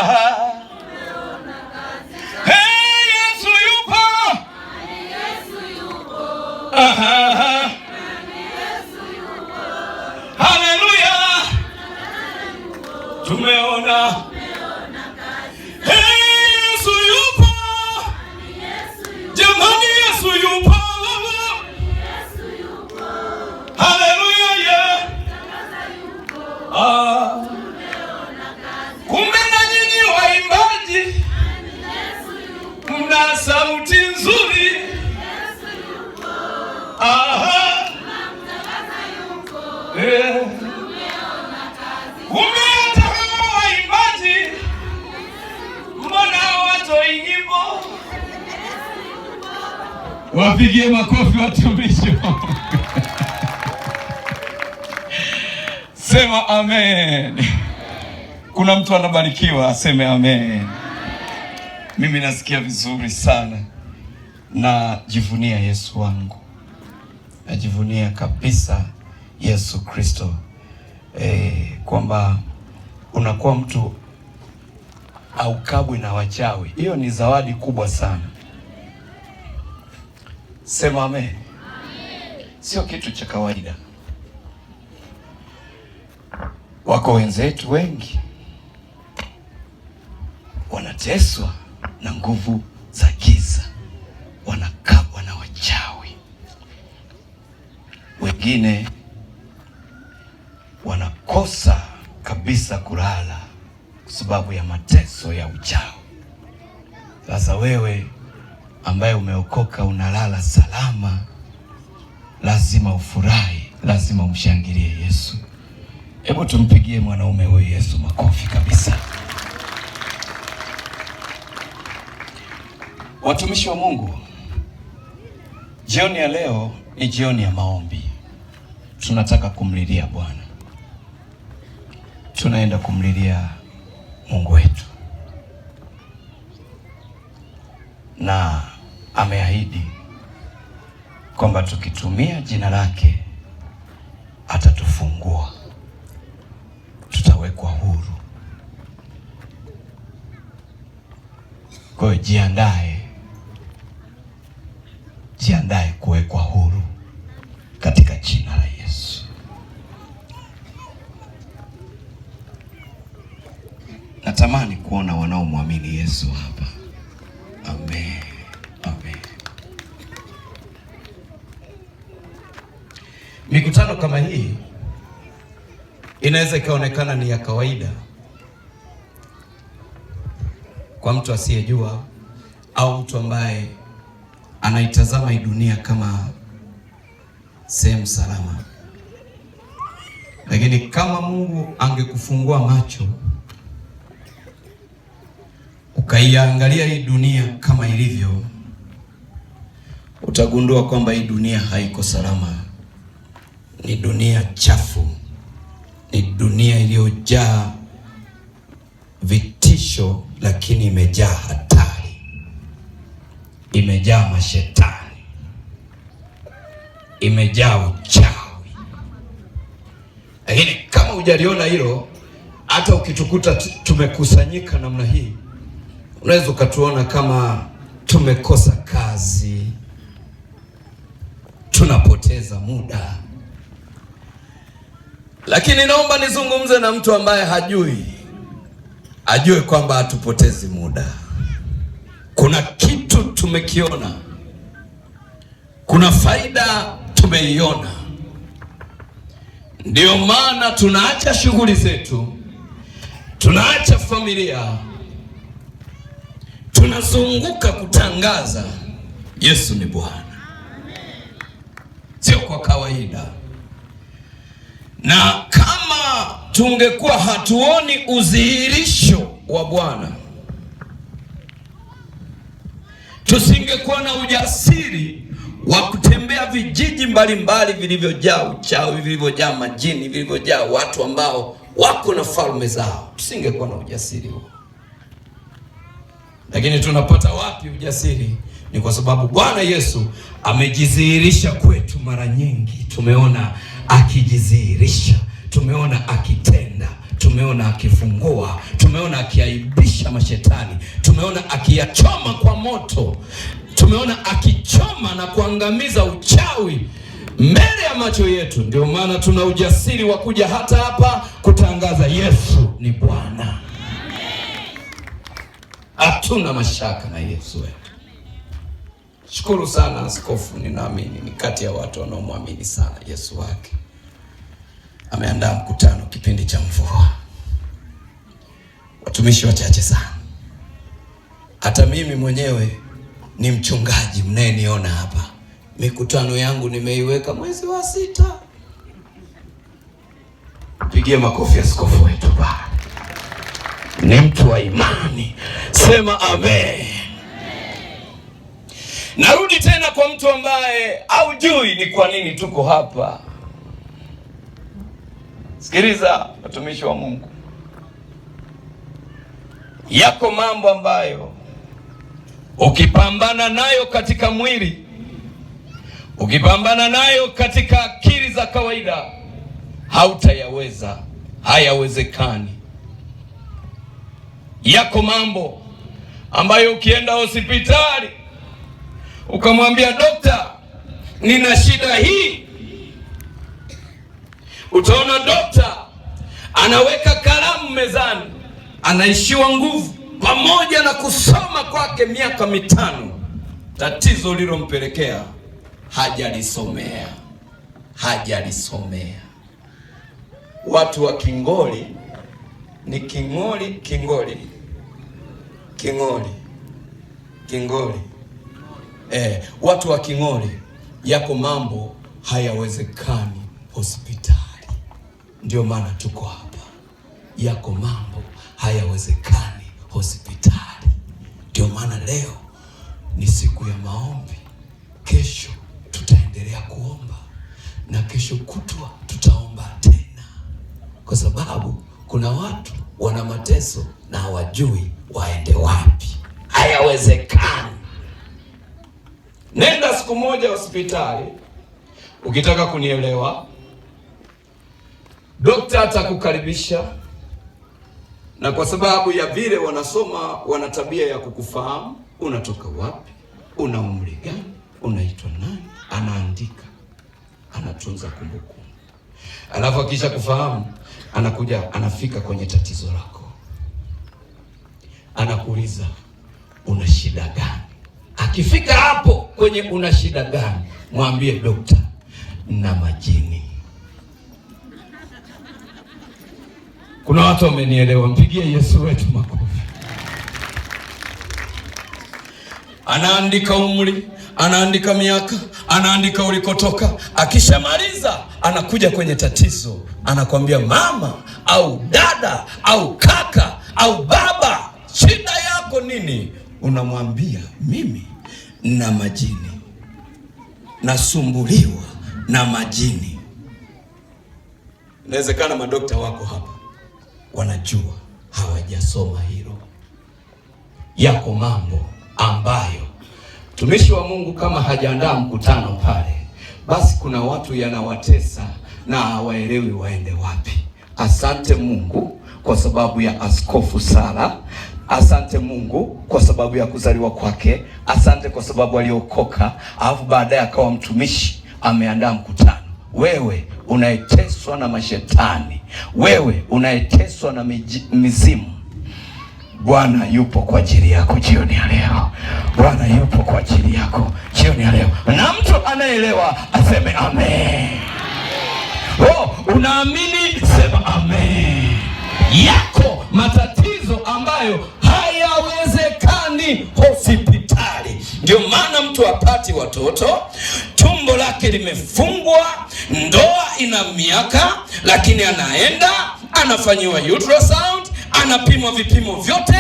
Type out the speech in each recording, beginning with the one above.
Aha. Hey, Yesu yupo. Aha. Haleluya. Tumeona. Hey, Yesu yupo. Jamani, Yesu yupo. Haleluya, yeah. Ah. Kumbe na nyinyi waimbaji mna sauti nzuri. Aha. Eh. Kumbe hata kama waimbaji mbona hawatoi nyimbo? Wapigie makofi watumishi wa Mungu. Sema amen. Kuna mtu anabarikiwa aseme amen. Mimi nasikia vizuri sana, najivunia Yesu wangu, najivunia kabisa Yesu Kristo, kwamba unakuwa mtu haukabwi na wachawi. Hiyo ni zawadi kubwa sana. Sema amen. Sio kitu cha kawaida. Wako wenzetu wengi wanateswa na nguvu za giza, wanakabwa na wachawi, wengine wanakosa kabisa kulala kwa sababu ya mateso ya uchawi. Sasa wewe ambaye umeokoka unalala salama, lazima ufurahi, lazima umshangilie Yesu. Hebu tumpigie mwanaume huyu Yesu makofi kabisa. Watumishi wa Mungu, jioni ya leo ni jioni ya maombi. Tunataka kumlilia Bwana, tunaenda kumlilia Mungu wetu, na ameahidi kwamba tukitumia jina lake atatufungua, tutawekwa huru. Kwa hiyo jiandae, jiandae kuwekwa huru katika jina la Yesu. Natamani kuona wanaomwamini Yesu hapa. Amen. Amen. Mikutano kama hii inaweza ikaonekana ni ya kawaida kwa mtu asiyejua au mtu ambaye anaitazama hii dunia kama sehemu salama. Lakini kama Mungu angekufungua macho ukaiangalia hii dunia kama ilivyo, utagundua kwamba hii dunia haiko salama. Ni dunia chafu, ni dunia iliyojaa vitisho, lakini imejaa hatari, imejaa mashetani, imejaa uchawi. Lakini kama hujaliona hilo, hata ukitukuta tumekusanyika namna hii, unaweza ukatuona kama tumekosa kazi, tunapoteza muda. Lakini naomba nizungumze na mtu ambaye hajui, ajue kwamba hatupotezi muda. Kuna kitu tumekiona, kuna faida tumeiona, ndio maana tunaacha shughuli zetu, tunaacha familia, tunazunguka kutangaza Yesu ni Bwana. Sio kwa kawaida. Na kama tungekuwa hatuoni udhihirisho wa Bwana, tusingekuwa na ujasiri wa kutembea vijiji mbalimbali vilivyojaa uchawi, vilivyojaa majini, vilivyojaa watu ambao wako na falme zao. Tusingekuwa na ujasiri huo. Lakini tunapata wapi ujasiri? Ni kwa sababu Bwana Yesu amejidhihirisha kwetu mara nyingi. Tumeona akijidhihirisha, tumeona akitenda, tumeona Tumeona akifungua, tumeona akiaibisha mashetani, tumeona akiyachoma kwa moto, tumeona akichoma na kuangamiza uchawi mbele ya macho yetu. Ndio maana tuna ujasiri wa kuja hata hapa kutangaza Yesu ni Bwana. Hatuna mashaka na Yesu wetu. Shukuru sana askofu, ninaamini ni kati ya watu wanaomwamini sana Yesu wake. Ameandaa mkutano kipindi cha mvua, watumishi wachache sana. Hata mimi mwenyewe ni mchungaji mnayeniona hapa, mikutano yangu nimeiweka mwezi wa 6. Pigie makofi askofu wetu bwana, ni mtu wa imani. Sema amen. Narudi tena kwa mtu ambaye haujui ni kwa nini tuko hapa. Sikiliza watumishi wa Mungu, yako mambo ambayo ukipambana nayo katika mwili, ukipambana nayo katika akili za kawaida, hautayaweza, hayawezekani. Yako mambo ambayo ukienda hospitali ukamwambia dokta, nina shida hii, utaona dokta anaweka kalamu mezani, anaishiwa nguvu. Pamoja na kusoma kwake miaka 5, tatizo lilompelekea hajalisomea, hajalisomea. Watu wa Kingoli ni Kingoli, Kingoli, Kingoli, Kingoli. Watu wa Kingoli, yako mambo hayawezekani hospitali. Ndio maana tuko hapa. Yako mambo hayawezekani hospitali. Ndio maana leo ni siku ya maombi. Kesho tutaendelea kuomba na kesho kutwa tutaomba tena, kwa sababu kuna watu wana mateso na hawajui waende wapi. Hayawezekani. Nenda siku moja hospitali, ukitaka kunielewa, dokta atakukaribisha, na kwa sababu ya vile wanasoma, wana tabia ya kukufahamu, unatoka wapi, una umri gani, unaitwa nani, anaandika, anatunza kumbukumbu. Alafu akisha kufahamu, anakuja anafika kwenye tatizo lako, anakuuliza una shida gani? Akifika hapo kwenye una shida gani, mwambie dokta, na majini. Kuna watu wamenielewa, mpigie Yesu wetu makofi. Anaandika umri, anaandika miaka, anaandika ulikotoka. Akishamaliza anakuja kwenye tatizo, anakwambia mama au dada au kaka au baba, shida yako nini? Unamwambia mimi na majini, nasumbuliwa na majini. Inawezekana madokta wako hapa wanajua, hawajasoma hilo. Yako mambo ambayo mtumishi wa Mungu kama hajaandaa mkutano pale, basi kuna watu yanawatesa na hawaelewi waende wapi. Asante Mungu kwa sababu ya Askofu Sara. Asante Mungu kwa sababu ya kuzaliwa kwake. Asante kwa sababu aliokoka, alafu baadaye akawa mtumishi, ameandaa mkutano. Wewe unayeteswa na mashetani, wewe unayeteswa na mizimu, Bwana yupo kwa ajili yako jioni ya leo. Bwana yupo kwa ajili yako jioni ya leo. Na mtu anayeelewa aseme amen. Oh, unaamini? Sema amen. Yako matatizo ambayo hayawezekani hospitali. Ndio maana mtu hapati watoto, tumbo lake limefungwa, ndoa ina miaka, lakini anaenda anafanyiwa ultrasound, anapimwa vipimo vyote,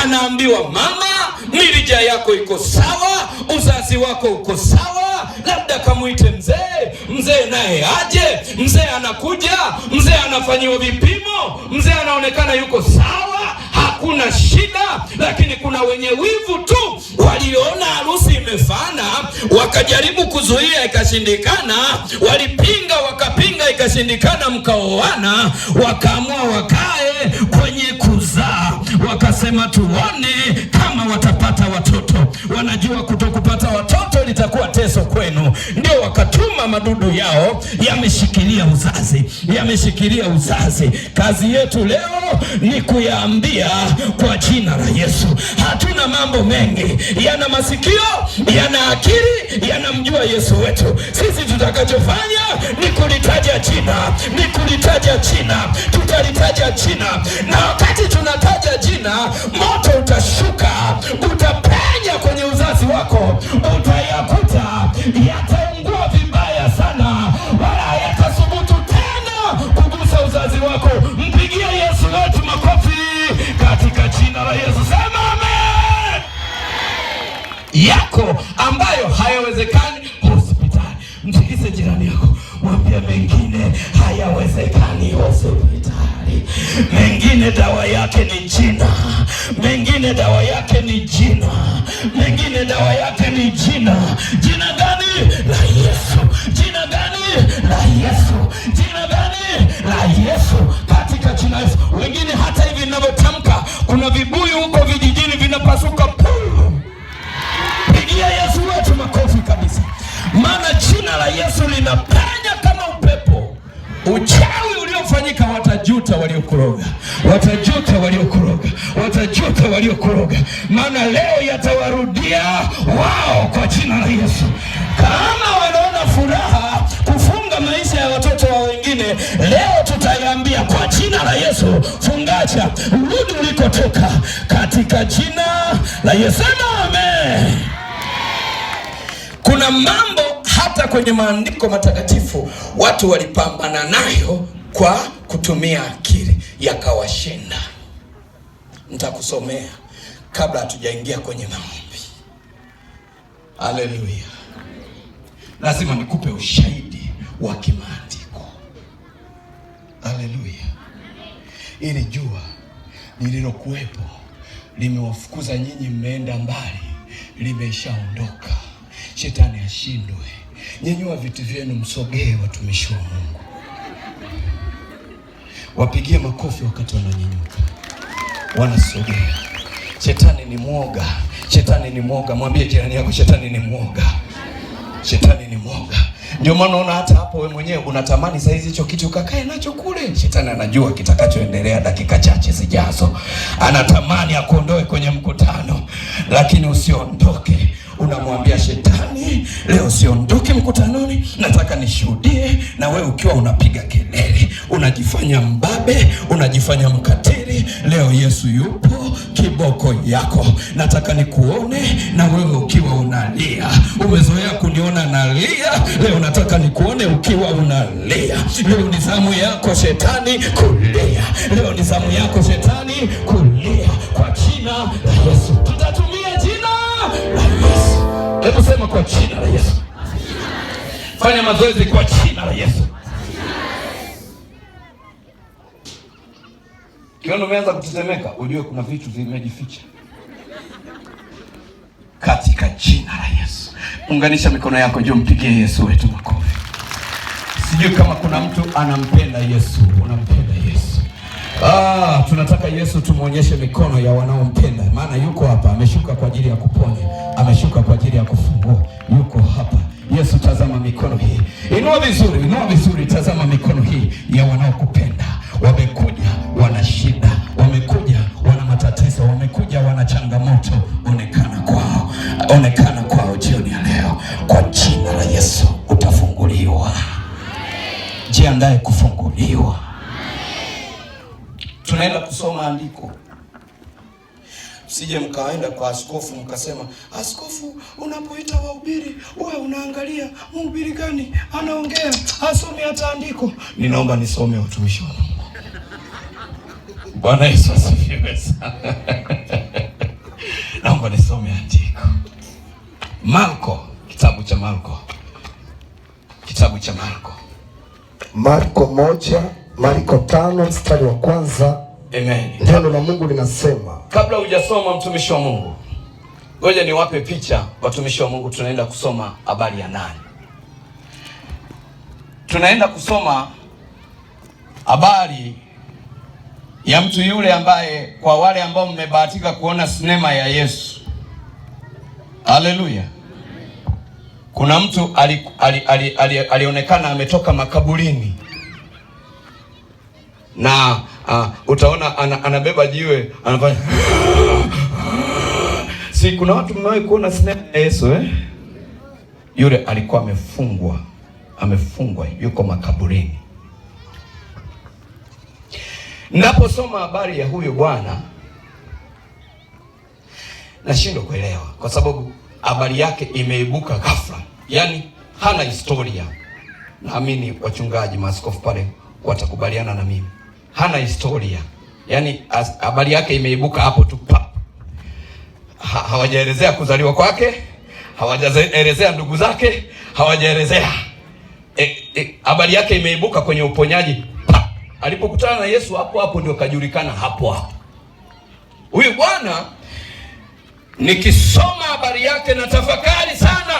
anaambiwa mama, mirija yako iko sawa, uzazi wako uko sawa, labda kamuite mzee, mzee naye aje. Mzee anakuja, mzee anafanyiwa vipimo, mzee anaonekana yuko sawa, hakuna shida. Lakini kuna wenye wivu tu waliona harusi imefana, wakajaribu kuzuia ikashindikana, walipinga wakapinga ikashindikana, mkaoana, wakaamua wakae, Wakasema tuone kama watapata watoto. Wanajua kutokupata watoto litakuwa teso kwenu, ndio wakatuma madudu yao, yameshikilia uzazi, yameshikilia uzazi. Kazi yetu leo ni kuyaambia kwa jina la Yesu. Hatuna mambo mengi, yana masikio, yana akili, yanamjua Yesu wetu. Sisi tutakachofanya ni kulitaja jina, ni kulitaja jina, tutalitaja jina, na wakati tunataja jina, moto utashuka, utapenya kwenye uzazi wako, utayakuta yataungua vibaya sana, wala hayatasubutu tena kugusa uzazi wako. Mpigie Yesu wetu makofi katika jina la Yesu, sema amen. Yako ambayo hayawezekani hospitali. Mtikise jirani yako, mwambie mengine hayawezekani hospitali, mengine dawa yake ni jina, mengine dawa yake ni jina, mengine dawa yake ni jina. Jina gani? La Yesu. Jina gani? La Yesu. Jina gani? La Yesu. Katika jina Yesu. Wengine hata hivi ninavyotamka, kuna vibuyu huko vijijini vinapasuka puu. Pigia Yesu wetu makofi kabisa, maana jina la Yesu linapenya kama upepo. Uchawi uliofanyika, watajuta waliokuroga, watajuta waliokuroga, watajuta waliokuroga, maana leo yatawarudia wao kwa jina la Yesu. Kama wanaona furaha kufunga maisha ya watoto wa wengine, leo tutaiambia kwa jina la Yesu, fungacha, rudi ulikotoka, katika jina la Yesu. Sema amen. Kuna mambo hata kwenye maandiko matakatifu watu walipambana nayo kwa kutumia akili yakawashinda. Nitakusomea kabla hatujaingia kwenye maombi. Haleluya! Lazima nikupe ushahidi wa kimaandiko. Haleluya! Ili jua lililokuwepo limewafukuza nyinyi, mmeenda mbali, limeshaondoka. Shetani ashindwe. Nyenyua viti vyenu, msogee, watumishi wa Mungu. Wapigie makofi wakati wananyenyuka, wanasogea. Shetani ni mwoga, shetani ni mwoga. Mwambie jirani yako, shetani ni mwoga, shetani ni mwoga. Ndio maana unaona hata hapo wewe mwenyewe unatamani saizi hicho kitu ukakae nacho kule. Shetani anajua kitakachoendelea dakika chache zijazo, anatamani akuondoe kwenye mkutano, lakini usiondoke. Unamwambia shetani, leo siondoke mkutanoni, nataka nishuhudie. Na wewe ukiwa unapiga kelele, unajifanya mbabe, unajifanya mkatili, leo Yesu yupo kiboko yako. Nataka nikuone na wewe ukiwa unalia. Umezoea kuniona nalia, leo nataka nikuone ukiwa unalia. Leo ni zamu yako shetani kulia, leo ni zamu yako shetani kulia, kwa jina la Yesu. Tutatumia jina la Yesu. Hebu sema kwa jina la Yesu. Fanya mazoezi kwa jina la Yesu. Kiona umeanza kutetemeka, ujue kuna vitu vimejificha. Katika jina la Yesu. Unganisha mikono yako juu, mpigie Yesu wetu makofi. Sijui kama kuna mtu anampenda Yesu, unampenda Yesu. Tunataka Yesu tumuonyeshe mikono ya wanaompenda, maana yuko hapa, ameshuka kwa ajili ya kuponya, ameshuka kwa ajili ya kufungua, yuko hapa. Yesu, tazama mikono hii, inua vizuri, inua vizuri, tazama mikono hii ya wanaokupenda. Wamekuja wana shida, wamekuja wana matatizo, wamekuja wana changamoto. Onekana kwao, onekana kwao jioni ya leo, kwa jina la Yesu utafunguliwa. Jiandae kufunguliwa. Tunaenda kusoma andiko. Msije mkaenda kwa askofu mkasema, askofu, unapoita wahubiri wewe unaangalia mhubiri gani anaongea, hasomi hata andiko. Ninaomba nisome, watumishi wa Mungu. Bwana Yesu asifiwe sana. Naomba nisome andiko. Marko, kitabu cha Marko, kitabu cha Marko, Marko 1, Marko 5 mstari wa kwanza. Amen. Neno la Mungu linasema. Kabla hujasoma mtumishi wa Mungu, ngoja niwape picha watumishi wa Mungu. Tunaenda kusoma habari ya nani? Tunaenda kusoma habari ya mtu yule ambaye, kwa wale ambao mmebahatika kuona sinema ya Yesu, haleluya, kuna mtu alionekana ametoka makaburini na utaona anabeba jiwe anafanya si kuna watu mmewahi kuona sinema ya Yesu eh? Yule alikuwa amefungwa, yuko makaburini. Naposoma habari ya huyu bwana nashindwa kuelewa, kwa sababu habari yake imeibuka ghafla, yaani hana historia. Naamini wachungaji, maaskofu pale watakubaliana na mimi, hana historia, yaani habari yake imeibuka hapo tu pap. Hawajaelezea kuzaliwa kwake, hawajaelezea ndugu zake, hawajaelezea habari yake imeibuka kwenye uponyaji pap. Alipokutana na Yesu hapo hapo ndio kajulikana hapo hapo. Huyu bwana nikisoma habari yake na tafakari sana,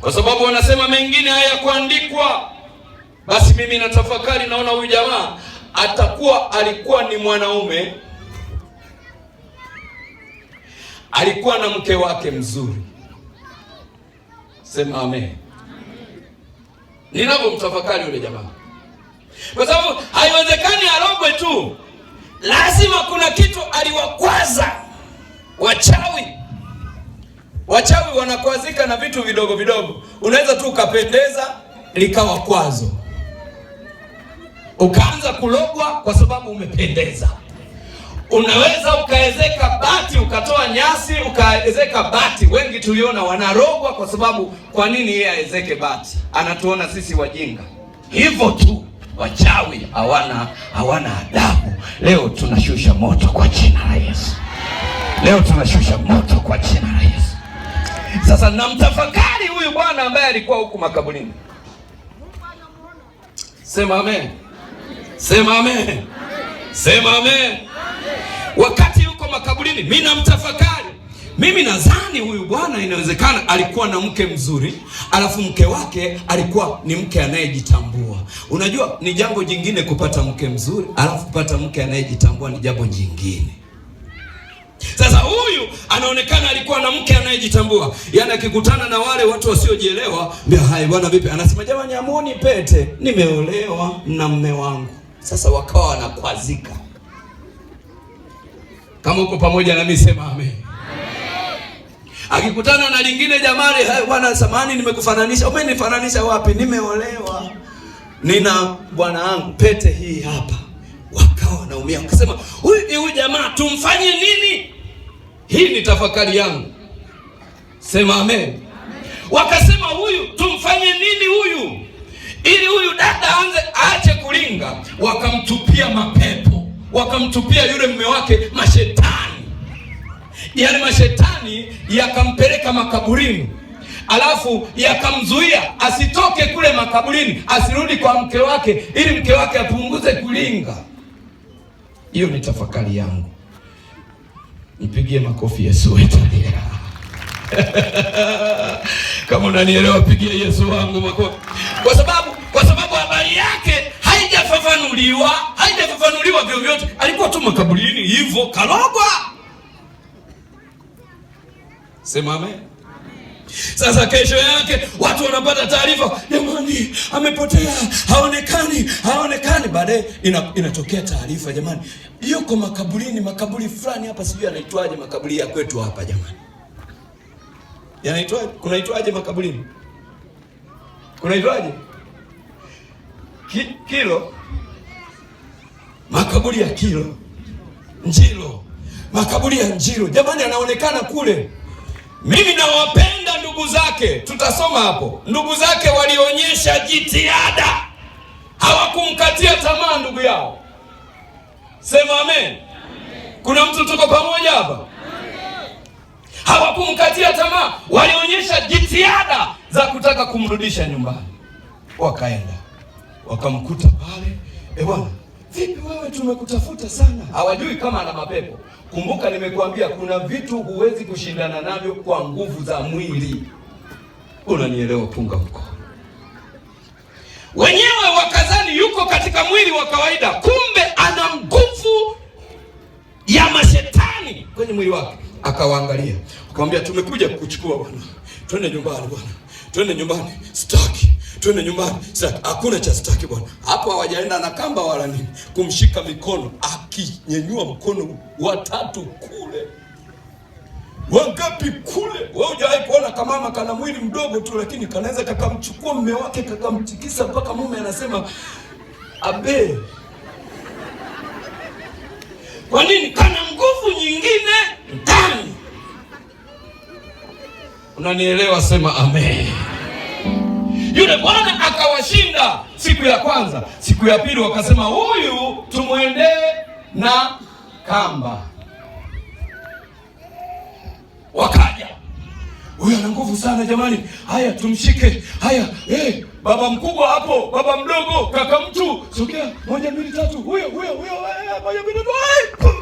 kwa sababu wanasema mengine hayakuandikwa. Basi mimi natafakari, naona huyu jamaa atakuwa alikuwa ni mwanaume, alikuwa na mke wake mzuri. Sema amen. Ninavyomtafakari yule jamaa, kwa sababu haiwezekani arogwe tu, lazima kuna kitu aliwakwaza wachawi. Wachawi wanakwazika na vitu vidogo vidogo. Unaweza tu ukapendeza likawa kwazo, ukaanza kulogwa kwa sababu umependeza. Unaweza ukaezeka bati, ukatoa nyasi ukaezeka bati. Wengi tuliona wanarogwa kwa sababu, kwa nini yeye aezeke bati? Anatuona sisi wajinga. Hivyo tu wachawi hawana adabu. Leo tunashusha moto kwa jina la Yesu. Leo tunashusha moto kwa jina la Yesu. Sasa namtafakari huyu bwana ambaye alikuwa huku makaburini. Sema amen. Sema amen. Sema amen. Wakati yuko makaburini, mimi namtafakari. Mimi nadhani huyu bwana inawezekana alikuwa na mke mzuri, alafu mke wake alikuwa ni mke anayejitambua. Unajua ni jambo jingine kupata mke mzuri, alafu kupata mke anayejitambua ni jambo jingine. Sasa huyu anaonekana alikuwa na mke anayejitambua. Yaani akikutana na wale watu wasiojielewa, mbia hai bwana vipi? Anasema jamani, amuoni pete, nimeolewa na mme wangu. Sasa wakawa wanakwazika. Kama uko pamoja na mimi sema amen. Akikutana na lingine jamani, hai bwana samahani, nimekufananisha. Umenifananisha wapi? Nimeolewa, nina bwana wangu, pete hii hapa. Wakawa wanaumia, wakasema huyu jamaa tumfanye nini? Hii ni tafakari yangu. Sema amen. Wakasema huyu tumfanye nini huyu, ili huyu dada aanze aache kulinga. Wakamtupia mapepo, wakamtupia yule mume wake mashetani. Yale mashetani yakampeleka makaburini, alafu yakamzuia asitoke kule makaburini, asirudi kwa mke wake, ili mke wake apunguze kulinga. Hiyo ni tafakari yangu. Mpigie makofi Yesu wetu. Kama unanielewa pigie Yesu wangu makofi. Kwa sababu habari yake haijafafanuliwa vyovyote. Alikuwa tu makaburini hivyo kalogwa. Sema amen. Sasa kesho yake watu wanapata taarifa, jamani amepotea, haonekani. Baadaye inatokea taarifa, jamani yuko makaburini, makaburi fulani hapa, sijui anaitwaje makaburi ya kwetu hapa jamani. Yanaitwaje? Kunaitwaje makaburini? Kunaitwaje? Kilo? Makaburi ya Kilo. Njilo. Makaburi ya Njilo. Jamani anaonekana kule. Mimi nawapenda ndugu zake, tutasoma hapo. Ndugu zake walionyesha jitihada, hawakumkatia tamaa ndugu yao. Sema amen. Kuna mtu tuko pamoja hapa? Hawakumkatia tamaa, walionyesha jitihada za kutaka kumrudisha nyumbani. Wakaenda wakamkuta pale, bwana vipi wewe, tumekutafuta sana. Hawajui kama ana mapepo. Kumbuka nimekuambia kuna vitu huwezi kushindana navyo kwa nguvu za mwili. Unanielewa? Punga mkono. Wenyewe wakazani yuko mwili wake. Akawaangalia, akamwambia, tumekuja kukuchukua bwana, twende nyumbani bwana, twende nyumbani, sitaki, twende nyumbani, sitaki. Hakuna cha sitaki bwana. Hapo hawajaenda na kamba wala nini, kumshika mikono, akinyenyua mkono watatu kule, wangapi kule. Wewe hujawahi kuona kamama kana mwili mdogo tu, lakini kanaweza kakamchukua mume wake kakamtikisa mpaka mume anasema abe. Kwa nini? Kana nguvu nyingine ndani. Unanielewa? Sema amen. Yule bwana akawashinda siku ya kwanza. Siku ya pili wakasema huyu tumwendee na kamba. Wakaja, huyu ana nguvu sana jamani, haya tumshike, haya baba mkubwa hapo, baba mdogo, kaka mtu, sogea, moja mbili tatu, huyo huyo huyo, moja mbili tatu,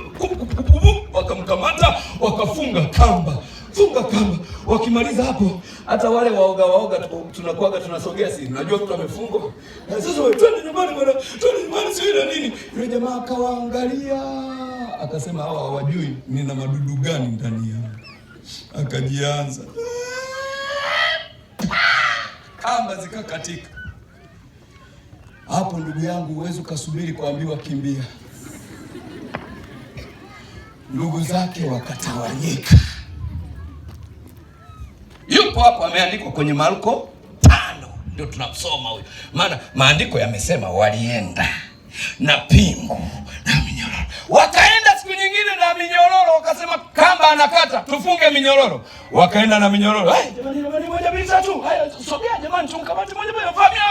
wakamkamata, wakafunga kamba, funga kamba. Wakimaliza hapo, hata wale waoga waoga tunakuaga tunasogea, si unajua mtu amefungwa sasa, wewe twende nyumbani bwana, twende nyumbani, sio na nini. Yule jamaa akawaangalia, akasema hawa hawajui nina madudu gani ndani yao. Akajianza, kamba zikakatika. Hapo ndugu yangu, huwezi ukasubiri kuambiwa kimbia. Ndugu zake wakatawanyika. Yupo hapo, ameandikwa kwenye Marko 5, ndio tunamsoma huyo, maana maandiko yamesema walienda na pingu na minyororo, wakaenda siku nyingine na minyororo, wakasema kamba anakata, tufunge minyororo. Wakaenda na minyororo, hey, jamani, jamani, moja mbili tatu, haya sogea jamani, tumkamate moja moja, famia,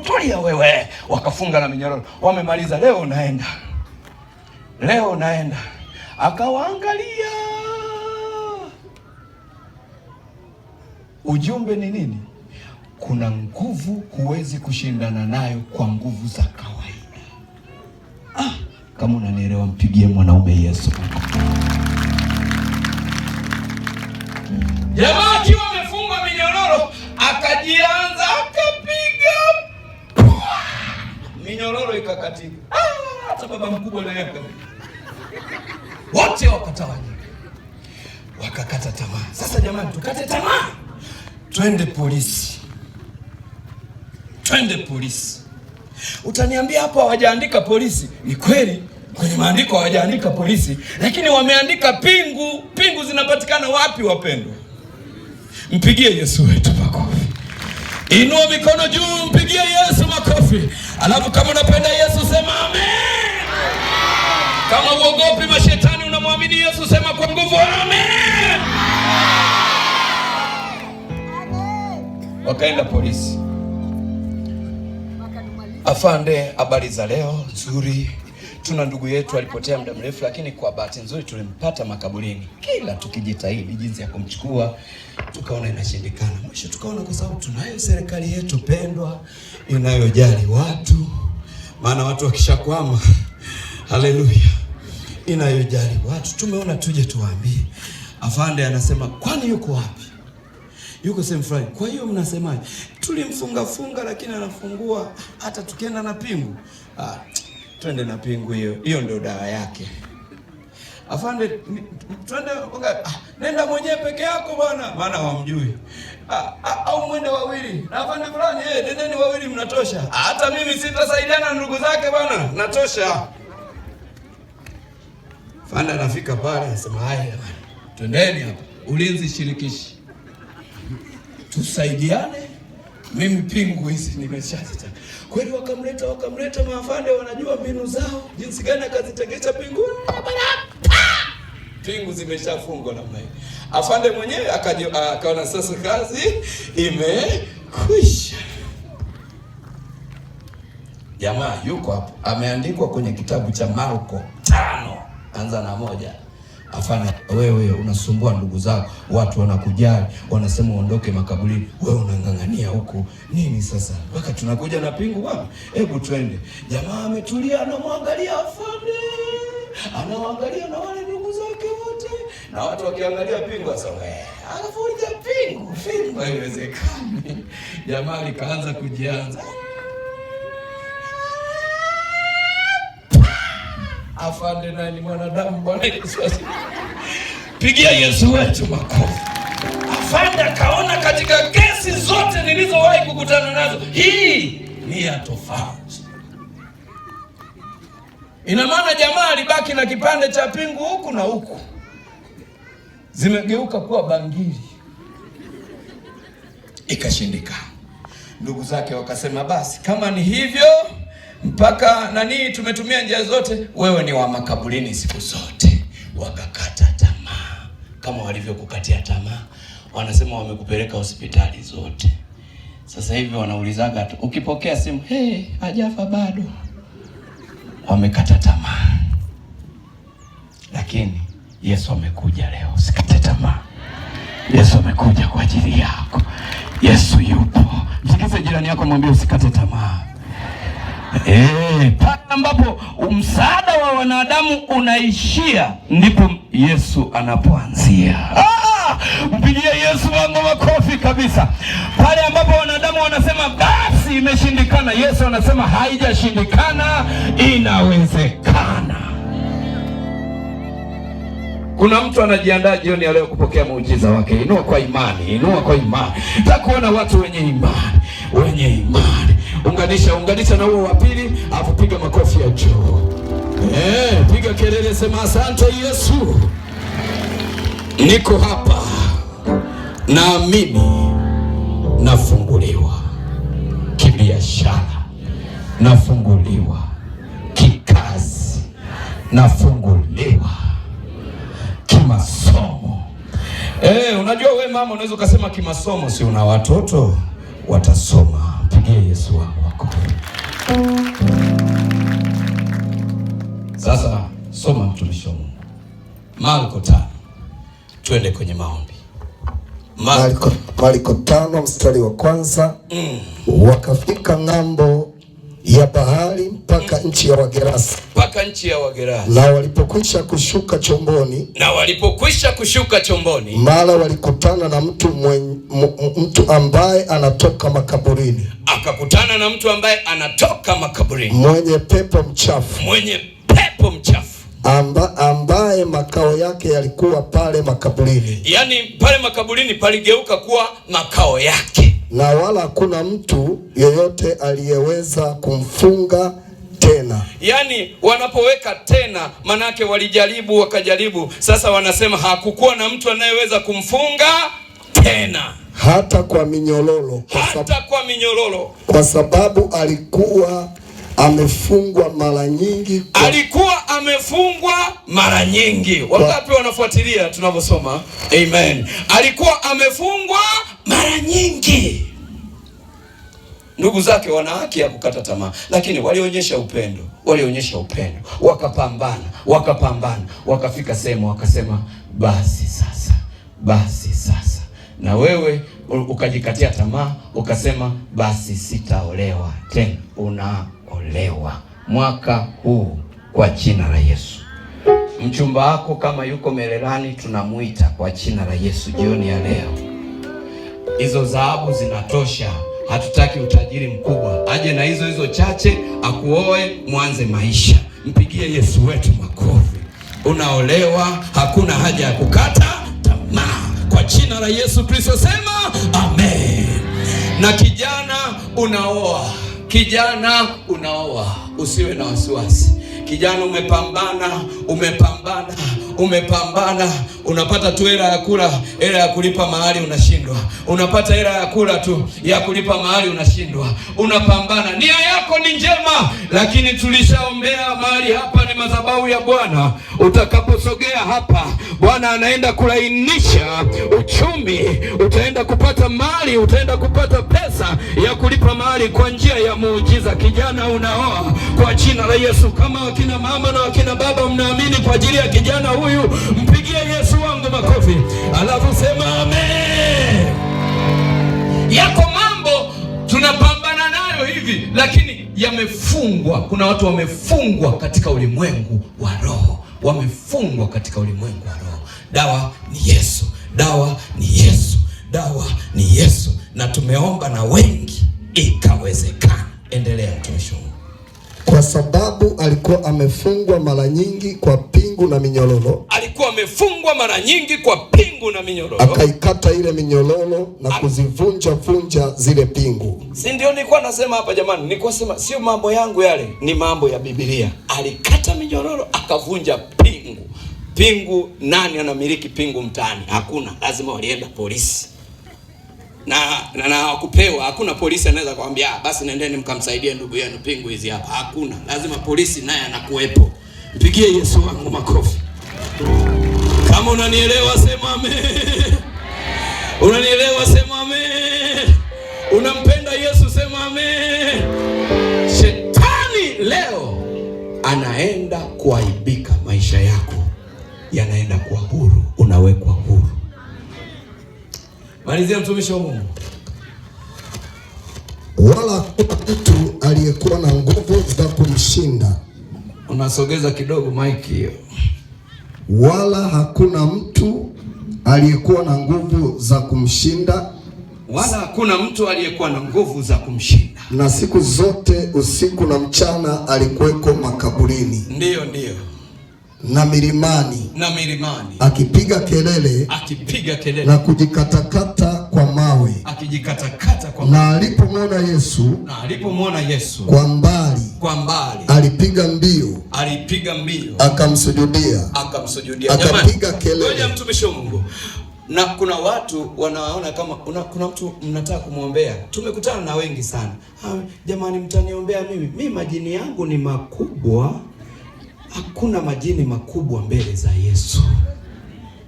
tulia wewe. Wakafunga na minyororo, wamemaliza. Leo naenda, leo naenda. Akawaangalia. Ujumbe ni nini? Kuna nguvu huwezi kushindana nayo kwa nguvu za kawaida. Kama unanielewa mpigie mwanaume Yesu. Jamaa akiwa amefungwa minyororo akajianza akapiga minyororo ikakatika. Hata baba mkubwa naye akapiga. Wote wakatawanyika. Wakakata tamaa. Sasa jamani, tukate tamaa. Twende polisi. Twende polisi. Utaniambia hapo hawajaandika polisi. Ni kweli kwenye maandiko hawajaandika polisi, lakini wameandika pingu. Pingu zinapatikana wapi wapendwa? Mpigie Yesu wetu makofi. Inua mikono juu, mpigie Yesu makofi. Alafu kama unapenda Yesu sema amen. Kama uogopi mashetani unamwamini Yesu sema kwa nguvu amen. Wakaenda polisi. Afande, habari za leo? Nzuri. Tuna ndugu yetu alipotea muda mrefu, lakini kwa bahati nzuri tulimpata makaburini. Kila tukijitahidi jinsi ya kumchukua tukaona inashindikana. Mwisho tukaona kwa sababu tunayo serikali yetu pendwa inayojali watu, maana watu wakishakwama, haleluya, inayojali watu, tumeona tuje tuwaambie. Afande anasema kwani yuko wapi? Yuko sehemu fulani. Kwa hiyo mnasemaje? Tulimfunga funga lakini anafungua hata tukienda na pingu. Twende na pingu hiyo. Hiyo ndio dawa yake. Afande, twende, nenda mwenyewe peke yako bwana, maana hawamjui. Au mwende wawili. Na afande fulani, nendeni wawili mnatosha. Hata mimi sitasaidiana ndugu zake bwana, natosha. Afande anafika pale anasema haya bwana, twendeni hapa. Ulinzi shirikishi. Tusaidiane. Mimi pingu hizi nimeshazitaka. Kweli wakamleta maafande, wanajua mbinu zao jinsi gani akazitegesha pingu. Pingu zimeshafungwa namna hii. Afande mwenyewe akaona sasa kazi imekwisha. Jamaa yuko hapo, ameandikwa kwenye kitabu cha Marko 5 anza na 1. Afande, wewe unasumbua ndugu zako, watu wanakujali, wanasema uondoke makaburini, wewe unang'ang'ania huku nini sasa? Mpaka tunakuja na pingu bwana, hebu twende. Jamaa ametulia, anamwangalia afande, anaangalia na wale ndugu zake wote, na watu wakiangalia pingu sasa, wewe anavuja pingu, pingu haiwezekani. Jamaa likaanza kujianza. Afande naye ni mwanadamu. Bwana Yesu asifiwe. Pigia Yesu wetu makofi. Afande akaona katika kesi zote nilizowahi kukutana nazo, hii ni ya tofauti. Ina maana jamaa alibaki na kipande cha pingu huku na huku, zimegeuka kuwa bangili, ikashindikana. Ndugu zake wakasema, basi kama ni hivyo, mpaka nani, tumetumia njia zote, wewe ni wa makaburini siku zote. Wakakata tamaa kama walivyokukatia tamaa. Wanasema wamekupeleka hospitali zote. Sasa hivi wanaulizaga tu, ukipokea simu, hey, hajafa bado. Wamekata tamaa, lakini Yesu amekuja leo. Usikate tamaa. Yesu amekuja kwa ajili yako. Yesu yupo. Msikize jirani yako, mwambie usikate tamaa. Pale ambapo msaada wa wanadamu unaishia ndipo Yesu anapoanzia. Mpigie Yesu wangu makofi kabisa. Pale ambapo wanadamu wanasema basi imeshindikana, Yesu anasema haijashindikana, inawezekana. Kuna mtu anajiandaa jioni ya leo kupokea muujiza wake. Inua kwa imani, inua kwa imani. Nataka kuona watu wenye imani, wenye imani. Unganisha, unganisha na huo wa pili, afu piga makofi ya juu. Piga kelele, sema asante Yesu, niko hapa, naamini nafunguliwa kibiashara, nafunguliwa kikazi, nafunguliwa kimasomo. Unajua we mama unaweza ukasema kimasomo, si una watoto watasoma. Mpigie Yesu wangu makofi. Sasa soma mtumishi wa Mungu, Marko 5, twende kwenye maombi. Marko Marko 5 mstari wa kwanza. Wakafika ng'ambo ya bahari mpaka nchi ya Wagerasi. Mpaka nchi ya Wagerasi. Na walipokwisha kushuka chomboni, na walipokwisha kushuka chomboni, mara walikutana na mtu ambaye anatoka makaburini. Akakutana na mtu ambaye anatoka makaburini, mwenye pepo mchafu. Mwenye pepo mchafu. Ambaye makao yake yalikuwa pale makaburini. Yaani pale makaburini paligeuka kuwa makao yake. Na wala hakuna mtu yeyote aliyeweza kumfunga tena. Yaani wanapoweka tena, manake walijaribu wakajaribu, sasa wanasema hakukuwa na mtu anayeweza kumfunga tena. Hata kwa minyororo, hata kwa minyororo. Kwa sababu alikuwa amefungwa mara nyingi. Alikuwa amefungwa mara nyingi. Wangapi wanafuatilia tunavyosoma? Amen. Alikuwa amefungwa mara nyingi. Ndugu zake wana haki ya kukata tamaa, lakini walionyesha upendo, walionyesha upendo, wakapambana, wakapambana, wakafika sehemu wakasema basi sasa, basi sasa. Na wewe ukajikatia tamaa ukasema basi sitaolewa tena. Unaolewa mwaka huu kwa jina la Yesu. Mchumba wako kama yuko Mererani tunamuita kwa jina la Yesu jioni ya leo. Hizo dhahabu zinatosha. Hatutaki utajiri mkubwa. Aje na hizo hizo chache akuoe, mwanze maisha. Mpigie Yesu wetu makofi. Unaolewa, hakuna haja ya kukata tamaa. Kwa jina la Yesu Kristo sema amen. Na kijana unaoa, kijana unaoa, usiwe na wasiwasi. Kijana umepambana, umepambana, umepambana, unapata tu hela ya kula, hela ya kulipa mahali unashindwa. Unapata hela ya kula tu, ya kulipa mahali unashindwa. Unapambana, nia yako ni njema, lakini tulishaombea mahali hapa ni madhabahu ya Bwana. Utakaposogea hapa, Bwana anaenda kulainisha uchumi, utaenda kupata mali, utaenda kupata pesa ya kulipa mahali kwa njia ya muujiza. Kijana unaoa kwa jina la Yesu. Kama wakina mama na wakina baba mnaamini kwa ajili ya kijana huyu, mpigie Yesu wangu makofi, alafu sema amen. Yako mambo tunapambana nayo hivi, lakini yamefungwa. Kuna watu wamefungwa katika ulimwengu wa roho, wamefungwa katika ulimwengu wa roho. Dawa ni Yesu, dawa ni Yesu, dawa ni Yesu, na tumeomba na wengi ikawezekana. Endelea mtumishi wa Mungu. Kwa sababu alikuwa amefungwa mara nyingi kwa pingu na minyororo. Alikuwa amefungwa mara nyingi kwa pingu na minyororo. Akaikata ile minyororo na kuzivunja vunja zile pingu. Si ndio nilikuwa nasema hapa jamani, nilikuwa sema sio mambo yangu yale, ni mambo ya Biblia. Alikata minyororo akavunja pingu. Pingu, nani anamiliki pingu mtaani? Hakuna, lazima walienda polisi. Na hawakupewa. Hakuna polisi anaweza kuambia basi nendeni mkamsaidie ndugu yenu, pingu hizi hapa. Hakuna, lazima polisi naye anakuwepo. Mpigie Yesu wangu makofi. Kama unanielewa sema amen. Unanielewa sema amen. Unampenda Yesu sema amen. Shetani leo anaenda kuaibika, maisha yako yanaenda kuwa huru, unawekwa huru. Malizia mtumishi wa Mungu. Wala hakuna mtu aliyekuwa na nguvu za kumshinda. Unasogeza kidogo mic hiyo. Wala hakuna mtu aliyekuwa na nguvu za kumshinda. Wala hakuna mtu aliyekuwa na nguvu za kumshinda. Na siku zote usiku na mchana alikuweko makaburini. Ndiyo, ndiyo. Na milimani. Na milimani. Akipiga kelele. Akipiga kelele. Na kujikatakata kwa mawe. Akijikatakata kwa mawe. Na alipomwona Yesu. Na alipomwona Yesu. Kwa mbali. Kwa mbali. Alipiga mbio. Alipiga mbio. Akamsujudia. Akamsujudia. Akapiga kelele. Ngoja mtumishi wa Mungu. Na kuna watu wanaona kama kuna mtu mnataka kumwombea. Tumekutana na wengi sana. Jamani, mtaniombea mimi. Mimi majini yangu ni makubwa. Hakuna majini makubwa mbele za Yesu.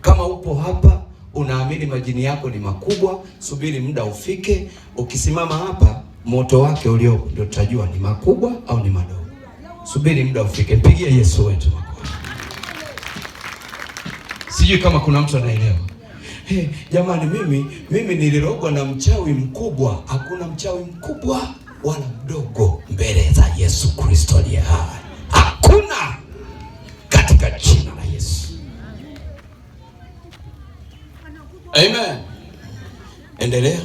Kama upo hapa unaamini majini yako ni makubwa, subiri muda ufike. Ukisimama hapa moto wake uliopo ndio tutajua ni makubwa au ni madogo. Subiri muda ufike. Mpigie Yesu wetu makofi. Sijui kama kuna mtu anaelewa. Hey, jamani, mimi nilirogwa na mchawi mkubwa. Hakuna mchawi mkubwa wala mdogo mbele za Yesu Kristo aliye hai. Hakuna, katika jina la Yesu. Amen. Endelea.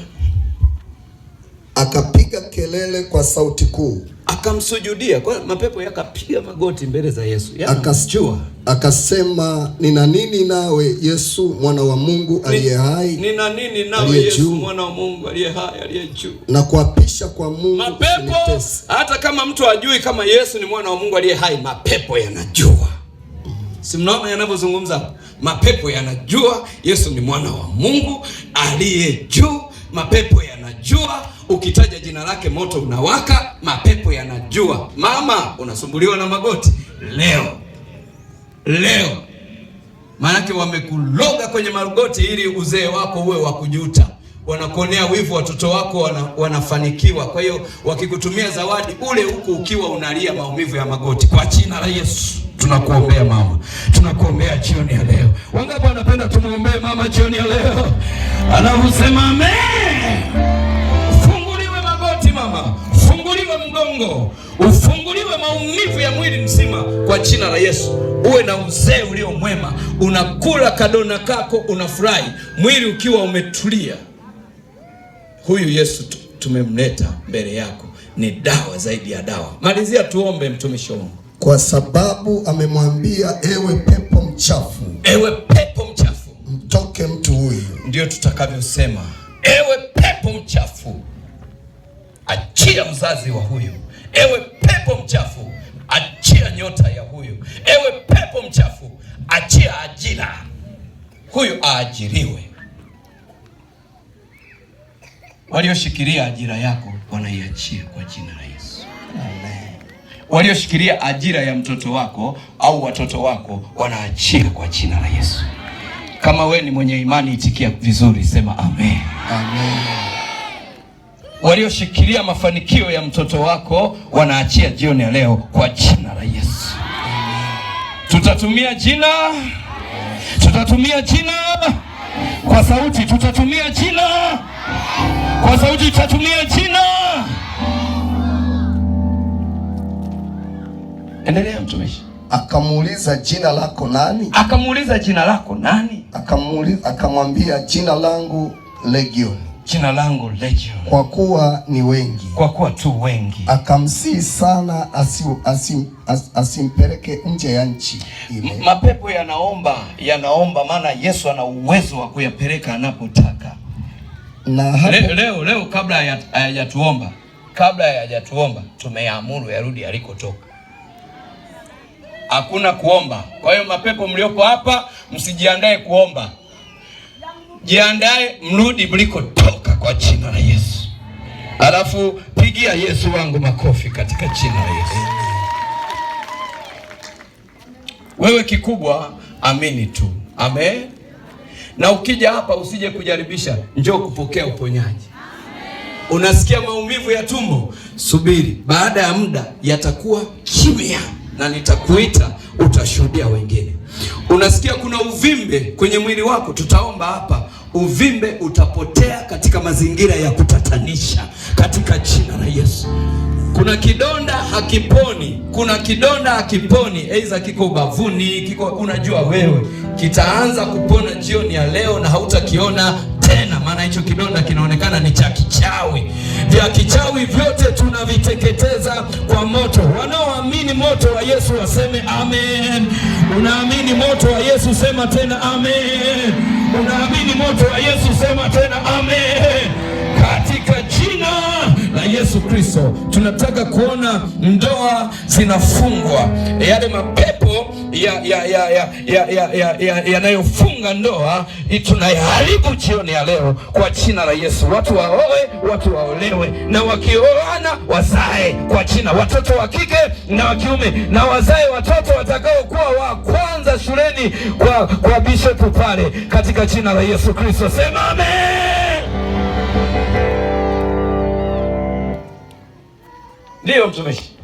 Akapiga kelele kwa sauti kuu. Akamsujudia. Kwa mapepo yakapiga magoti mbele za Yesu. Yakamjua. Akasema, nina nini nawe Yesu mwana wa Mungu aliye hai? Nina nini nawe Yesu mwana wa Mungu aliye hai, aliye juu? Na kuapisha kwa Mungu mapepo, hata kama mtu ajui kama Yesu ni mwana wa Mungu aliye hai, mapepo yanajua. Si mnaona yanavyozungumza? Mapepo yanajua Yesu ni mwana wa Mungu aliye juu. Mapepo yanajua ukitaja jina lake moto unawaka. Mapepo yanajua. Mama, unasumbuliwa na magoti leo. Leo maanake wamekuloga kwenye magoti ili uzee wako uwe wa kujuta. Wanakuonea wivu, watoto wako wanafanikiwa. Kwa hiyo wakikutumia zawadi ule huku ukiwa unalia maumivu ya magoti. Kwa jina la Yesu tunakuombea mama, tunakuombea jioni ya leo. Wangapi wanapenda tumuombee mama jioni ya leo? Anaposema amen. Funguliwe magoti mama, funguliwe mgongo, ufunguliwe maumivu ya mwili mzima kwa jina la Yesu. Uwe na uzee ulio mwema, unakula kadona kako unafurahi, mwili ukiwa umetulia. Huyu Yesu tumemleta mbele yako, ni dawa zaidi ya dawa. Malizia tuombe, mtumishi wa Mungu. Kwa sababu amemwambia, ewe pepo mchafu, ewe pepo mchafu, mtoke mtu huyu. Ndio tutakavyosema, ewe pepo mchafu, achia mzazi wa huyu. Ewe pepo mchafu, achia nyota ya huyu. Ewe pepo mchafu, achia ajira, huyu aajiriwe. Walioshikilia ajira yako wanaiachia kwa jina la Yesu. Amen. Walioshikilia ajira ya mtoto wako au watoto wako wanaachia kwa jina la Yesu. Kama we ni mwenye imani, itikia vizuri, sema amen. Amen. Walioshikilia mafanikio ya mtoto wako wanaachia jioni ya leo kwa jina la Yesu. Tutatumia jina, tutatumia jina kwa sauti, tutatumia jina kwa sauti, tutatumia jina. Endelea mtumishi. Akamuuliza, jina lako nani? Akamuuliza, jina lako nani? Akamuuliza, akamwambia, jina langu Legioni. Jina langu Legion, kwa kuwa ni wengi. Kwa kuwa tu wengi. Akamsihi sana asimpeleke nje ya nchi ile. Mapepo yanaomba, yanaomba, maana Yesu ana uwezo wa kuyapeleka anapotaka. Na hapo Leo kabla hayajatuomba, kabla hayajatuomba tumeamuru yarudi alikotoka. Hakuna kuomba. Kwa hiyo mapepo mliopo hapa msijiandae kuomba. Jiandae mrudi mlikotoka kwa jina la Yesu. Alafu pigia Yesu wangu makofi katika jina la Yesu. Wewe kikubwa amini tu. Amen. Na ukija hapa usije kujaribisha, njoo kupokea uponyaji. Unasikia maumivu ya tumbo? Subiri, baada ya muda yatakuwa kimya na nitakuita, utashuhudia wengine. Unasikia kuna uvimbe kwenye mwili wako? Tutaomba hapa, uvimbe utapotea katika mazingira ya kutatanisha katika jina la Yesu. Kuna kidonda hakiponi, kuna kidonda hakiponi, aidha kiko ubavuni, kiko unajua wewe, kitaanza kupona jioni ya leo na hautakiona tena, maana hicho kidonda kinaonekana ni cha kichawi. Vya kichawi vyote tunaviteketeza kwa moto. Wanaoamini moto wa Yesu waseme amen. Unaamini moto wa Yesu, sema tena amen. Unaamini moto wa Yesu, sema tena amen. Katika jina la Yesu Kristo tunataka kuona ndoa zinafungwa, yale mapepo yanayofunga ndoa tunayaharibu jioni ya leo kwa jina la Yesu. Watu waoe, watu waolewe, na wakioana wazae kwa jina, watoto wa kike na wa kiume, na wazae watoto watakaokuwa wa kwanza shuleni kwa bishop pale, katika jina la Yesu Kristo. Sema amen. Ndiyo mtumishi.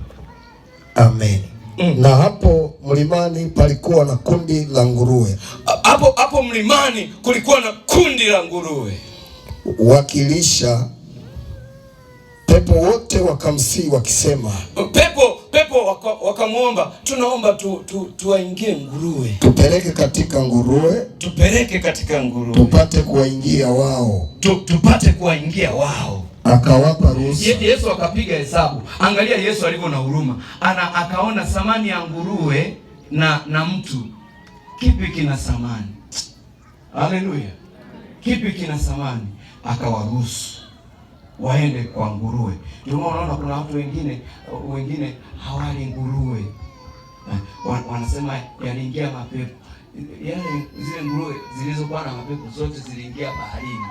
Amen. Na hapo mlimani palikuwa na kundi la nguruwe. Hapo mlimani kulikuwa na kundi la nguruwe wakilisha. Pepo wote wakamsihi wakisema, pepo wakamuomba, tunaomba tuwaingie nguruwe, tupeleke katika nguruwe, tupeleke katika nguruwe, tupate kuwaingia wao, tupate kuwaingia wao. Akawapa ruhusa. Yesu akapiga hesabu. Angalia Yesu alivyo na huruma. Akaona thamani ya nguruwe na mtu, kipi kina thamani? Haleluya. Kipi kina thamani? Akawaruhusu waende kwa nguruwe. Ndio maana unaona kuna watu wengine hawali nguruwe. Wanasema yaliingia mapepo. Yale zile nguruwe zilizokuwa na mapepo zote ziliingia baharini,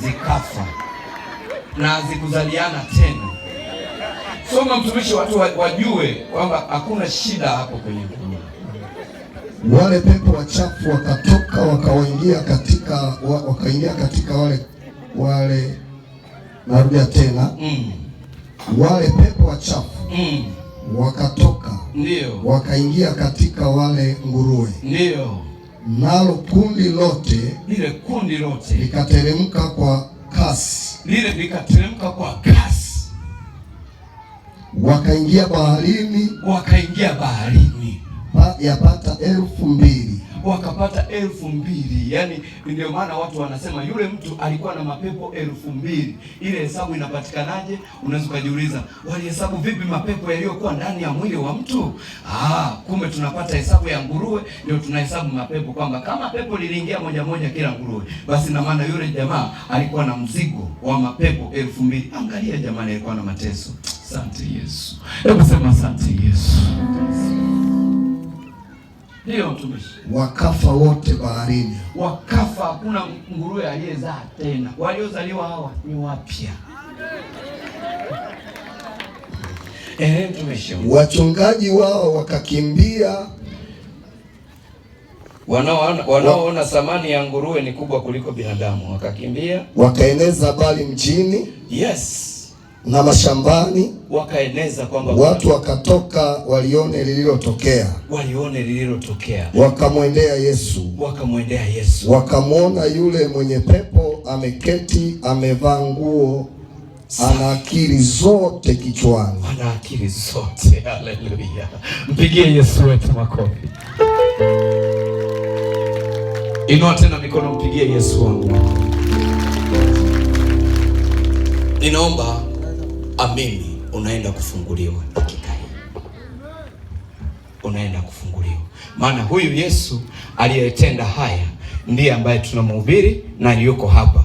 zikafa na zikuzaliana tena. Soma mtumishi, watu wajue kwamba hakuna shida hapo kwenye nguruwe. Wale pepo wachafu wakatoka wakaingia katika wale narudia tena. Wale pepo wachafu wakatoka, ndio, wakaingia katika wale nguruwe, ndio, nalo kundi lote, lile kundi lote likateremka kwa kasi, lile likateremka kwa kasi, wakaingia baharini, wakaingia baharini, yapata 2000, wakapata 2000. Yani ndio maana watu wanasema yule mtu alikuwa na mapepo 2000. Ile hesabu inapatikanaje? Unaweza ukajiuliza, walihesabu vipi mapepo yaliyokuwa ndani ya mwili wa mtu? Kumbe tunapata hesabu ya nguruwe, ndio tunahesabu mapepo kwamba kama pepo liliingia moja moja kila nguruwe, basi na maana yule jamaa alikuwa na mzigo wa mapepo 2000. Angalia jamani, alikuwa na mateso. Asante Yesu. Hebu sema asante Yesu. Ndio mtumishi. Wakafa wote baharini. Wakafa, hakuna nguruwe aliyezaa tena. Waliozaliwa hawa ni wapya. Mtumishi. Wachungaji wao wakakimbia. Wanaoona thamani ya nguruwe ni kubwa kuliko binadamu, wakakimbia. Wakaeneza habari mjini. Yes. Na mashambani wakaeneza kwamba watu wakatoka walione lililotokea, walione lililotokea, wakamwendea Yesu, wakamwendea Yesu, wakamwona yule mwenye pepo ameketi, amevaa nguo, ana akili zote kichwani, ana akili zote. Haleluya, mpigie Yesu wetu makofi. Inua tena mikono, mpigie Yesu wangu makofi. Ninaomba amini, unaenda kufunguliwa dakika hii, unaenda kufunguliwa, maana huyu Yesu aliyetenda haya ndiye ambaye tunamhubiri na yuko hapa,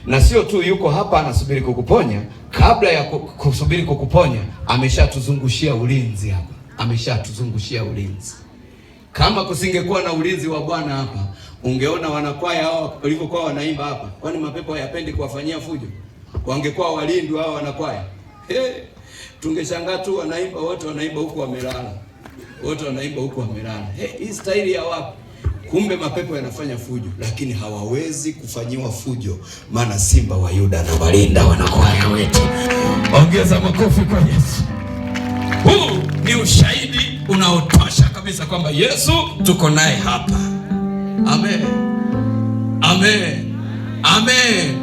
na sio tu yuko hapa anasubiri kukuponya. Kabla ya kusubiri kukuponya, ameshatuzungushia ulinzi hapa, ameshatuzungushia ulinzi. Kama kusingekuwa na ulinzi wa Bwana hapa, ungeona wanakwaya hao walivyokuwa wanaimba hapa. Kwani mapepo hayapendi kuwafanyia fujo? Wangekuwa walindwa hao wanakwaya, hey, tungeshangaa tu wanaimba wote, wanaimba huku wamelala, wote wanaimba huku wamelala. Hey, hii staili ya wapi? Kumbe mapepo yanafanya fujo, lakini hawawezi kufanyiwa fujo, maana Simba wa Yuda anawalinda wanakwaya wetu. Ongeza makofi kwa Yesu. Huu ni ushahidi unaotosha kabisa kwamba Yesu tuko naye hapa. Amen. Amen. Amen.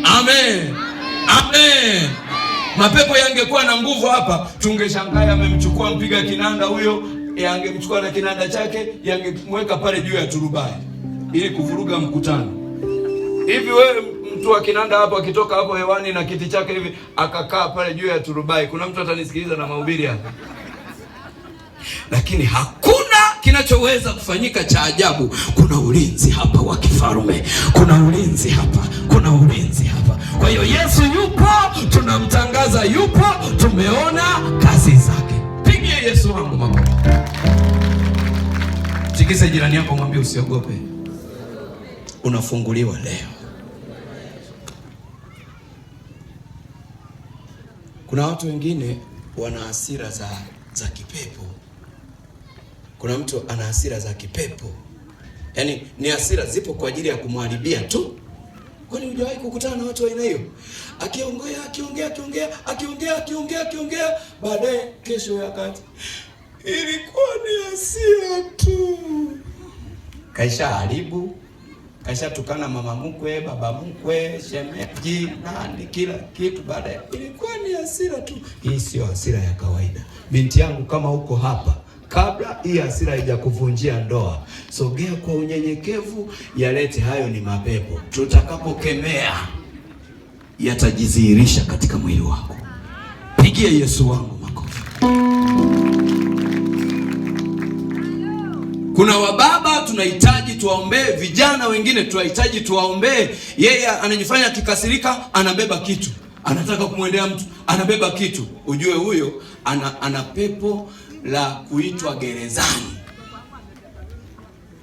Amen. Amen. Mapepo yangekuwa na nguvu hapa, tungeshangaa yamemchukua mpiga kinanda huyo, yangemchukua na kinanda chake, yangemweka pale juu ya turubai ili kuvuruga mkutano. Hivi wewe mtu wa kinanda hapo akitoka hapo hewani na kiti chake hivi akakaa pale juu ya turubai, kuna mtu atanisikiliza na mahubiri hapa? Lakini hakuna kinachoweza kufanyika cha ajabu. Kuna ulinzi hapa wa kifalme, kuna ulinzi hapa, kuna ulinzi hapa. Kwa hiyo Yesu yupo, tunamtangaza yupo, tumeona kazi zake. Pigie Yesu wangu makofi. Tikise jirani yako, mwambie usiogope, unafunguliwa leo. Kuna watu wengine wana hasira za kipepo. Kuna mtu ana hasira za kipepo, yaani ni hasira zipo kwa ajili ya kumharibia tu. Kwani hujawahi kukutana na watu wa aina hiyo? Akiongea akiongea akiongea akiongea akiongea akiongea, baadaye kesho ya kati ilikuwa ni hasira tu, kaisha haribu, kaisha tukana mama mkwe, baba mkwe, shemeji, nani, kila kitu. Baadaye ilikuwa ni hasira tu. Hii sio hasira ya kawaida. Binti yangu, kama uko hapa, kabla hii hasira haijakuvunjia ndoa, sogea kwa unyenyekevu, yalete hayo ni mapepo. Tutakapokemea yatajidhihirisha katika mwili wako. Pigie Yesu wangu makofi. Kuna wababa tunahitaji tuwaombee, vijana wengine tunahitaji tuwaombee. Yeye anajifanya akikasirika anabeba kitu, anataka kumwendea mtu, anabeba kitu. Ujue huyo ana pepo la kuitwa gerezani.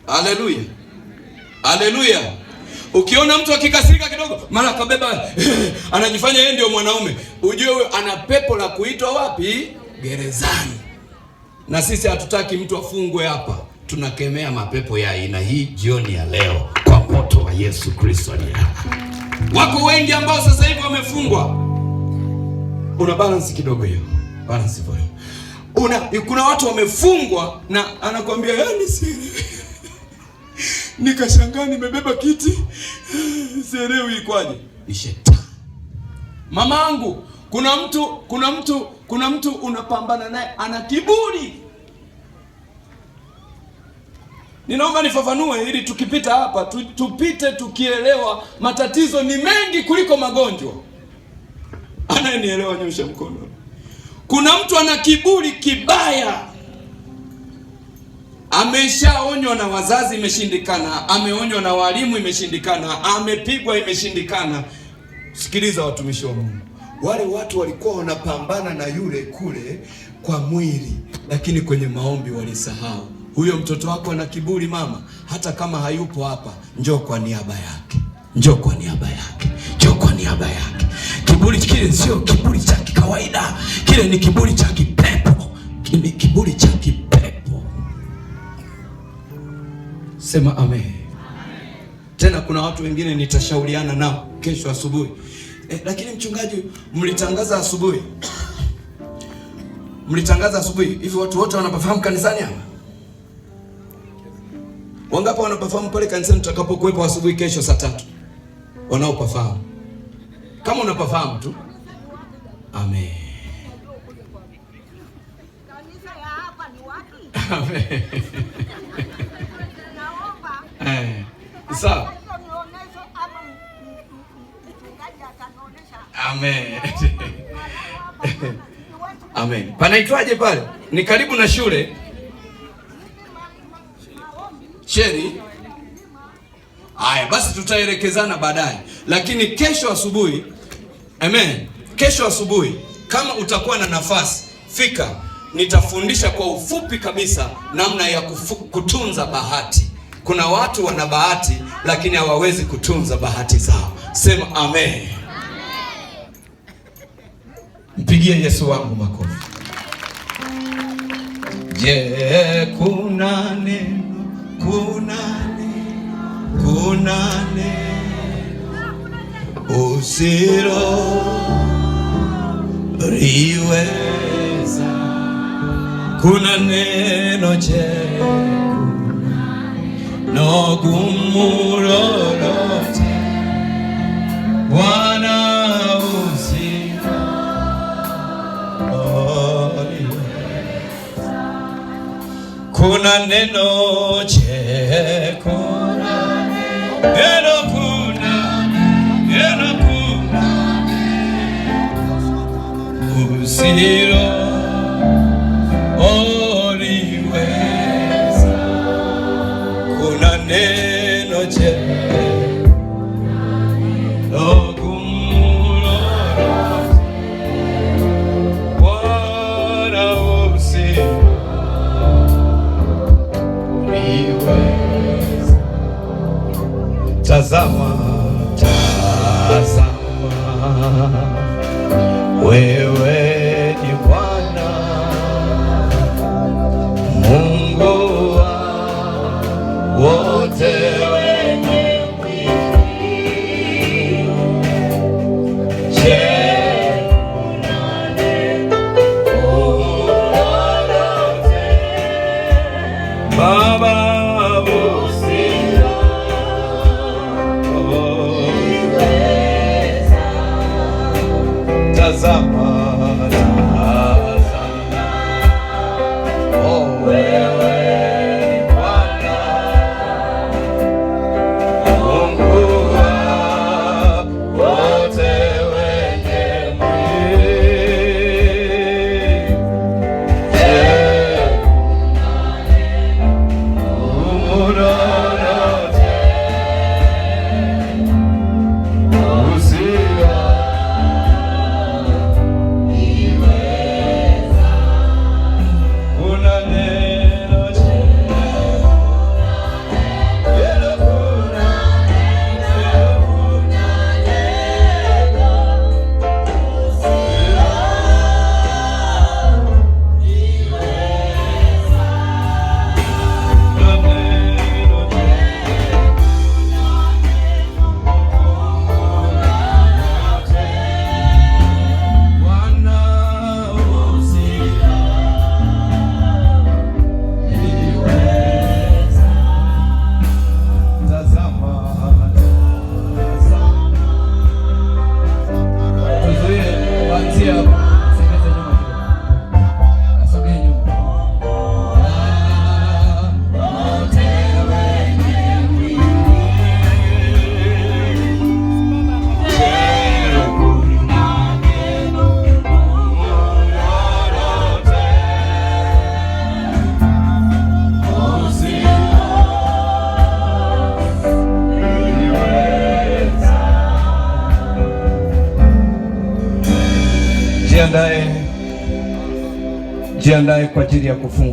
Haleluya, haleluya. Ukiona mtu akikasirika kidogo mara akabeba anajifanya yeye ndio mwanaume, ujue huyo ana pepo la kuitwa wapi? Gerezani. Na sisi hatutaki mtu afungwe hapa. Tunakemea mapepo ya aina hii jioni ya leo kwa moto wa Yesu Kristo aliye hai. Wako wengi ambao sasa hivi wamefungwa. Una balance kidogo hiyo, balance volume. Kuna watu wamefungwa na anakuambia yani sielewi. Nikashangaa nimebeba kiti, sielewi ikwaje. Ni shetani. Mamangu, kuna mtu unapambana naye ana kiburi. Ninaomba nifafanue ili tukipita hapa tupite tukielewa matatizo ni mengi kuliko magonjwa. Anayenielewa nyosha mkono. Kuna mtu ana kiburi kibaya. Ameshaonywa na wazazi imeshindikana, ameonywa na walimu imeshindikana, amepigwa imeshindikana. Sikiliza watumishi wa Mungu. Wale watu walikuwa wanapambana na yule kule kwa mwili, lakini kwenye maombi walisahau. Huyo mtoto wako ana kiburi mama, hata kama hayupo hapa, njoo kwa niaba yake. Njoo kwa niaba yake. Njoo kwa niaba yake. Kiburi kile sio kiburi cha kawaida. Kile ni kiburi cha kipepo. Ni kiburi cha kipepo. Sema amen. Tena kuna watu wengine nitashauriana nao kesho asubuhi. Lakini mchungaji, mlitangaza asubuhi. Mlitangaza asubuhi. Hivi watu wote wanapafahamu kanisani hapa? Wangapi wanapafahamu pale kanisani tutakapokuwepo asubuhi kesho saa 3? Wanaopafahamu. Kama unapafahamu tu. Amen. Kanisa ya hapa ni wapi? Amen. Naomba. Sawa. Nionyeshe ama mchungaji atanionyesha. Amen. Amen. Panaitwaje pale? Ni karibu na shule Sheri. Haya basi, tutaelekezana baadaye, lakini kesho asubuhi, amen, kesho asubuhi kama utakuwa na nafasi, fika, nitafundisha kwa ufupi kabisa namna ya kutunza bahati. Kuna watu wana bahati lakini hawawezi kutunza bahati zao. Sema amen. Mpigie Yesu wangu makofi. Je, kuna neno, kuna neno, kuna neno usilo liweza? Kuna neno, je, kuna gumu lolote Bwana usilo liweza? Kuna neno, je, kuna neno, kuna neno, kuna usilo liweza? Kuna neno, je, gumu lolote Bwana usilo liweza? Tazama, tazama, wewe ni Bwana Mungu wa wote wenye mwili. Je, kuna neno lolote Baba usilo liweza? Tazama, tazama, oh, wewe ni Bwana Mungu wa wote wenye mwili. Je, gumu lolote usilo liweza? Kuna neno, je, neno, kuna neno, kuna neno usilo liweza? Kuna neno, je, lolote Bwana usilo liweza? Tazama, tazama. Tuzuie kuanzia hapo. Sogeza nyuma kidogo. Asogee nyuma. Wote wenye mwili. Je, kuna neno lolote usilo liweza? Jiandae, jiandae kwa ajili ya kufunguliwa.